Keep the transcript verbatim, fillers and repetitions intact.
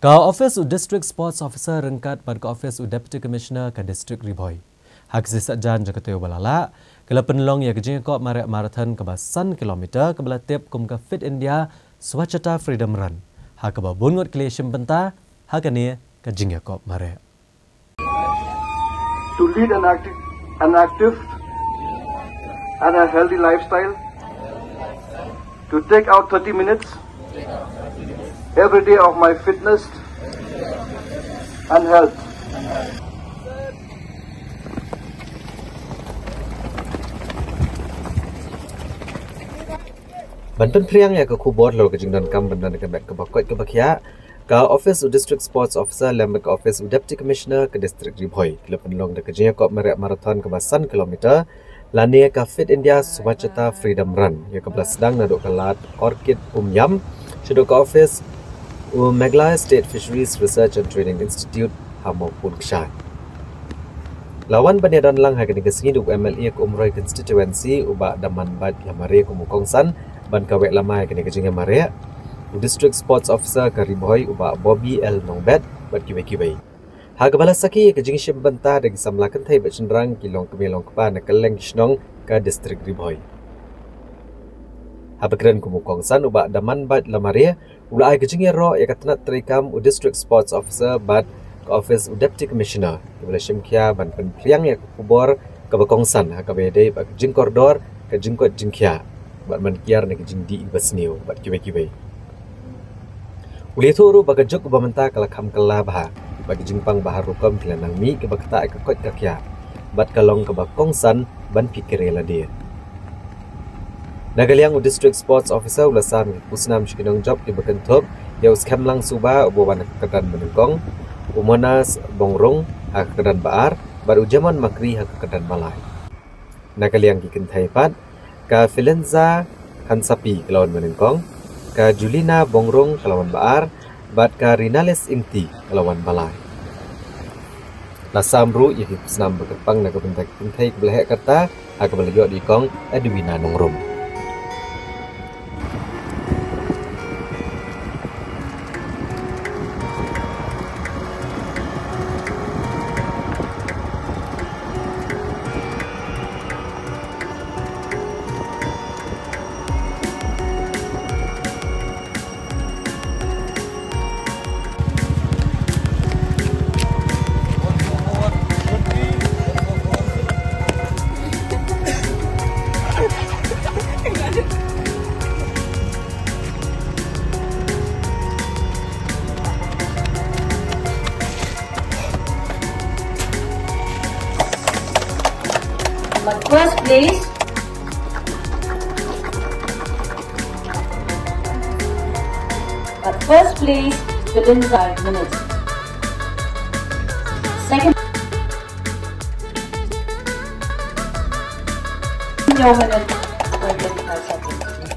Ka office u District Sports Officer ryngkat bad ka office u Deputy Commissioner ka District Ri Bhoi, ha ka sngi Saitjaiñ jong ka taïew ba la lah, ka la pynlong ïa ka jingïakop mareh marathon kaba san kilometer kaba la tip kum ka Fit India Swachhata Freedom Run, ha kaba bun ngut ki la shim bynta ha kane ka jingïakop mareh. To lead an active, an active and a healthy lifestyle, to take out thirty minutes every day of my fitness and health. Ban pynphriang ïa ka khubor halor ka jingdonkam ban don ka met kaba koit kaba khiah, ka office u District Sports Officer lem bad ka office u Deputy Commissioner ka District Ri Bhoi ki la pynlong da ka jingïakop mareh marathon kaba san kilometer, lane ka Fit India Swachhata Freedom Run, ïa kaba la sdang naduh ka lad Orchid Umiam shaduh ka office u Meghalaya State Fisheries Research and Training Institute ha Mawpun Kshai. La wan ban ïadon lang ha kane ka sngi da u MLA ka Umroi Constituency u Bah Damanbait Lamare kum u kongsan ban kaweh lama ïa kane ka jingïamareh, u District Sports Officer ka Ri Bhoi u Bah Bobby L Nongbet bad kiwei kiwei. Ha kaba la sakhi ïa ka jingshim bynta da ki samla kynthei bad shynrang ki longkmie longkpa na kylleng ki shnong ka District Ri Bhoi. Haba kren kum u kongsan u Bah Damanbait Lamare u la ai ka jingïaroh ïa ka tnat treikam u District Sports Officer bad ka office u Deputy Commissioner kiba la shim khia ban pynphriang ïa ka khubor kaba kongsan ha kaba ïadei bad ka jingkordor, ka jingkoit jingkhiah bad ban kiar na ka jingdih kaba sniew bad kiwei kiwei. U la ïathuh ruh ba ka juk kaba mynta ka la kham kylla bha bad ka jingpang ba har rukom ki la nang mih kaba ktah ïa ka koit ka khiah bad ka long kaba kongsan ban pyrkhat lade. Na ka liang u District Sports Officer u la sam ïa ki khusnam sha ki nongjop kiba kynthup ïa u Skhem Lang Suba uba wan ha ka kyrdan banyngkong, u Monas Bongrung ha ka kyrdan ba ar bad u Jamon Makri ha ka kyrdan ba lai. Na ka liang ki kynthei pat, ka Filenza Hansapi ka la wan banyngkong, ka Julina Bongrung ka la wan ba ar bad ka Rinalis Ingti ka la wan ba lai. La sam ruh ïa ki khusnam ba kyrpang na ka bynta ki kynthei kiba la heh ka rta ha kaba la ïoh da i kong Edwina Nongrum. But first place, but first place within five minutes. Second, no minute, twenty-five seconds.